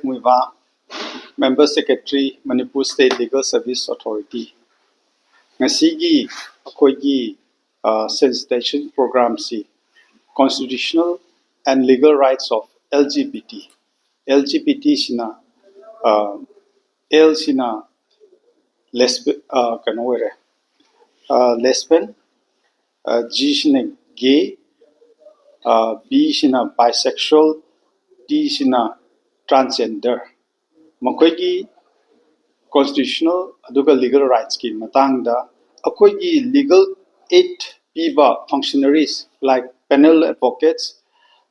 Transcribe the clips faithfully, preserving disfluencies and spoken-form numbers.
ꯃꯨꯏꯕꯥ, Member Secretary, Manipur State Legal Service Authority꯫ ꯉꯁꯤꯒꯤ ꯑꯩꯈꯣꯏꯒꯤ, ꯑ, sensitization programꯁꯤ Constitutional and Legal Rights of L G B T꯫ L G B T ꯁꯤꯅ, ꯑ, L ꯁꯤꯅ lesbi-, ꯑ, ꯀꯩꯅꯣ ꯑꯣꯏꯔꯦ, ꯑ, lesbian, ꯑ, G ꯁꯤꯅ gay, ꯑ, B ꯁꯤꯅ bisexual, T ꯁꯤꯅ transgender꯫ ꯃꯈꯣꯏꯒꯤ constitutional ꯑꯗꯨꯒ legal rightsꯀꯤ ꯃꯇꯥꯡꯗ ꯑꯩꯈꯣꯏꯒꯤ legal aid ꯄꯤꯕ functionaries like panel advocates,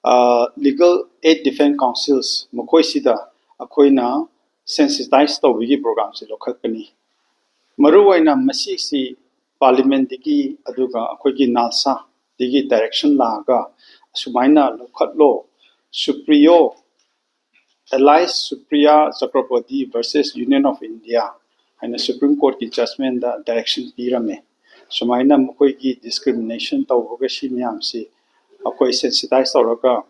ꯑ, legal aid defense counsels, ꯃꯈꯣꯏꯁꯤꯗ ꯑꯩꯈꯣꯏꯅ sensitize ꯇꯧꯕꯒꯤ programꯁꯦ ꯂꯧꯈꯠꯄꯅꯤ꯫ ꯃꯔꯨꯑꯣꯏꯅ ꯃꯁꯤꯁꯤ Parliamentꯗꯒꯤ ꯑꯗꯨꯒ ꯑꯩꯈꯣꯏꯒꯤ NALSAꯗꯒꯤ direction ꯂꯥꯛꯑꯒ ꯑꯁꯨꯃꯥꯏꯅ ꯂꯧꯈꯠꯂꯣ, Supriyo alias Supriya Chakraborty versus Union of India ꯍꯥꯏꯅ Supreme Courtꯀꯤ judgmentꯗ direction ꯄꯤꯔꯝꯃꯦ꯫ ꯁꯨꯃꯥꯏꯅ ꯃꯈꯣꯏꯒꯤ discrimination ꯇꯧꯕꯒ ꯁꯤ ꯃꯌꯥꯝꯁꯤ ꯑꯩꯈꯣꯏ sensitize ꯇꯧꯔꯒ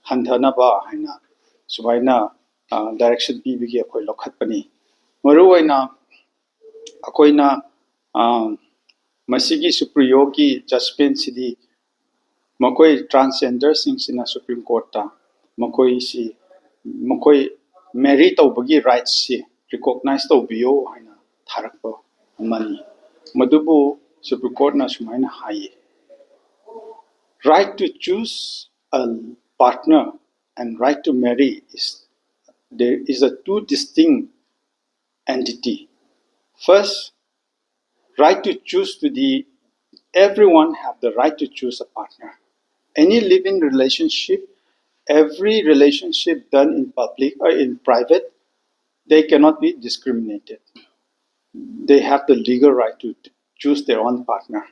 ꯍꯟꯊꯅꯕ ꯍꯥꯏꯅ ꯁꯨꯃꯥꯏꯅ, ꯑ, direction ꯄꯤꯕꯒꯤ ꯑꯩꯈꯣꯏ ꯂꯧꯈꯠꯄꯅꯤ꯫ ꯃꯔꯨꯑꯣꯏꯅ ꯑꯩꯈꯣꯏꯅ, ꯑ, ꯃꯁꯤꯒꯤ Supriyoꯒꯤ judgmentꯁꯤꯗꯤ ꯃꯈꯣꯏ transgenderꯁꯤꯡꯁꯤꯅ Supreme Courtꯇ ꯃꯈꯣꯏꯁꯤ, ꯃꯈꯣꯏ marry ꯇꯧꯕꯒꯤ rightsꯁꯤ recognize ꯇꯧꯕꯤꯌꯨ ꯍꯥꯏꯅ ꯊꯥꯔꯛꯄ ꯑꯃꯅꯤ꯫ ꯃꯗꯨꯕꯨ Supreme Courtꯅ ꯁꯨꯃꯥꯏꯅ ꯍꯥꯏꯌꯦ, "Right to choose a partner and right to marry is, there is a two distinct entity. First, right to choose to the, everyone have the right to choose a partner. Any living relationship, every relationship done in public or in private, they cannot be discriminated. They have the legal right to choose their own partner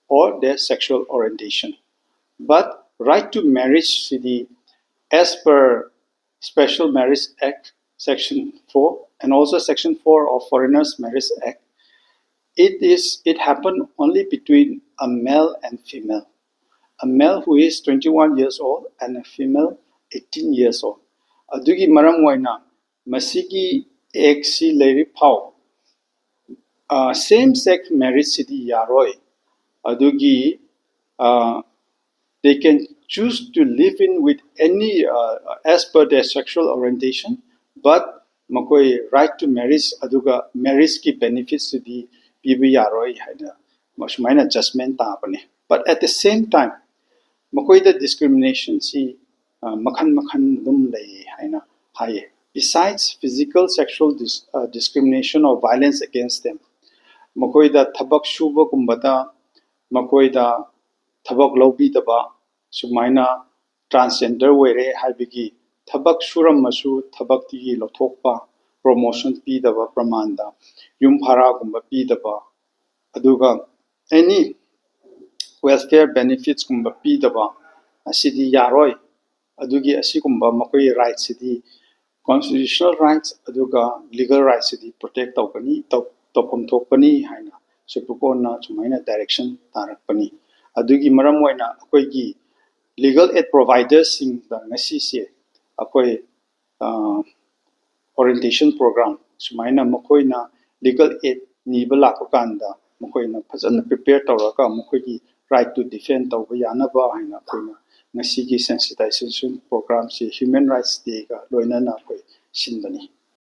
or their sexual orientation. But right to marriage, see the, as per Special Marriage Act, Section four, and also Section four of Foreigners Marriage Act, it is, it happened only between a male and female. A male who is twenty-one years old and a female eighteen years old. ꯑꯗꯨꯒꯤ ꯃꯔꯝ ꯑꯣꯏꯅ ꯃꯁꯤꯒꯤ ꯑꯦꯛꯁꯤ ꯂꯩꯔꯤꯛ ꯐꯥꯎ ꯁꯦꯝ sex ꯃꯦꯔꯤꯖꯁꯤꯗꯤ ꯌꯥꯔꯣꯏ꯫ ꯑꯗꯨꯒꯤ they can choose to live in with any as per their sexual orientation, but ꯃꯈꯣꯏ right to marriage ꯑꯗꯨꯒ ꯃꯦꯔꯤꯖꯀꯤ ꯕꯦꯅꯤꯐꯤꯠꯁꯤꯗꯤ ꯄꯤꯕ ꯌꯥꯔꯣꯏ ꯍꯥꯏꯅ ꯁꯨꯃꯥꯏꯅ ꯖꯖꯃꯦꯟ ꯇꯥꯕꯅꯤ꯫ But at the same time ꯃꯈꯣꯏꯗ ꯗꯤꯁꯀ꯭ꯔꯤꯃꯤꯅꯦꯁꯟꯁꯤ ꯃꯈꯜ ꯃꯈꯜ ꯑꯗꯨꯝ ꯂꯩ ꯍꯥꯏꯅ ꯍꯥꯏꯌꯦ꯫ Besides physical, sexual discrimination or violence against them, ꯃꯈꯣꯏꯗ ꯊꯕꯛ ꯁꯨꯕꯒꯨꯝꯕꯗ, ꯃꯈꯣꯏꯗ ꯊꯕꯛ ꯂꯧꯕꯤꯗꯕ, ꯁꯨꯃꯥꯏꯅ ꯇ꯭ꯔꯥꯟꯁꯖꯦꯟꯗꯔ ꯑꯣꯏꯔꯦ ꯍꯥꯏꯕꯒꯤ ꯊꯕꯛ ꯁꯨꯔꯝꯃꯁꯨ ꯊꯕꯛꯇꯒꯤ ꯂꯧꯊꯣꯛꯄ, ꯄ꯭ꯔꯣꯃꯣꯁꯟ ꯄꯤꯗꯕ ꯄ꯭ꯔꯃꯥꯟꯗ, ꯌꯨꯝ ꯚꯔꯥꯒꯨꯝꯕ ꯄꯤꯗꯕ, ꯑꯗꯨꯒ ꯑꯦꯅꯤ ꯋꯦꯜꯐꯤꯌꯔ ꯕꯦꯅꯤꯐꯤꯠꯁꯀꯨꯝꯕ ꯄꯤꯗꯕ ꯑꯁꯤꯗꯤ ꯌꯥꯔꯣꯏ꯫ ꯑꯗꯨꯒꯤ ꯑꯁꯤꯒꯨꯝꯕ ꯃꯈꯣꯏꯒꯤ ꯔꯥꯏꯠꯁꯤꯗꯤ ꯀꯣꯟꯁꯇꯤꯇ꯭ꯌꯨꯁꯅꯦꯜ ꯔꯥꯏꯠꯁ ꯑꯗꯨꯒ ꯂꯤꯒꯜ ꯔꯥꯏꯠꯁꯤꯗꯤ ꯄ꯭ꯔꯣꯇꯦꯛ ꯇꯧꯒꯅꯤ, ꯇꯧꯐꯝ ꯊꯣꯛꯄꯅꯤ ꯍꯥꯏꯅ ꯁꯨꯄ꯭ꯔꯤꯝ ꯀꯣꯔꯠꯅ ꯁꯨꯃꯥꯏꯅ ꯗꯥꯏꯔꯦꯛꯁꯟ ꯇꯥꯔꯛꯄꯅꯤ꯫ ꯑꯗꯨꯒꯤ ꯃꯔꯝ ꯑꯣꯏꯅ ꯑꯩꯈꯣꯏꯒꯤ ꯂꯤꯒꯜ ꯑꯦꯗ ꯄ꯭ꯔꯣꯚꯥꯏꯗꯔꯁꯤꯡꯗ ꯉꯁꯤꯁꯦ ꯑꯩꯈꯣꯏ ꯑꯣꯔꯤꯌꯦꯟꯇꯦꯁꯟ ꯄ꯭ꯔꯣꯒ꯭ꯔꯥꯝ ꯁꯨꯃꯥꯏꯅ ꯃꯈꯣꯏꯅ ꯂꯤꯒꯜ ꯑꯦꯗ ꯅꯤꯕ ꯂꯥꯛꯄ ꯀꯥꯟꯗ ꯃꯈꯣꯏꯅ ꯐꯖꯅ ꯄ꯭ꯔꯤꯄꯦꯌꯔ ꯇꯧꯔꯒ ꯃꯈꯣꯏꯒꯤ ꯔꯥꯏꯠꯇꯨ ꯗꯤꯐꯦꯟ ꯇꯧꯕ ꯌꯥꯅꯕ ꯍꯥꯏꯅ ꯑꯩꯈꯣꯏꯅ ꯉꯁꯤꯒꯤ ꯁꯦꯟꯁꯤꯇꯥꯏꯖꯦꯁꯟ ꯄ꯭ꯔꯣꯒ꯭ꯔꯥꯝꯁꯤ ꯍ꯭ꯌꯨꯃꯦꯟ ꯔꯥꯏꯠꯁ ꯗꯦꯒ ꯂꯣꯏꯅꯅ ꯑꯩꯈꯣꯏ ꯁꯤꯟꯕꯅꯤ꯫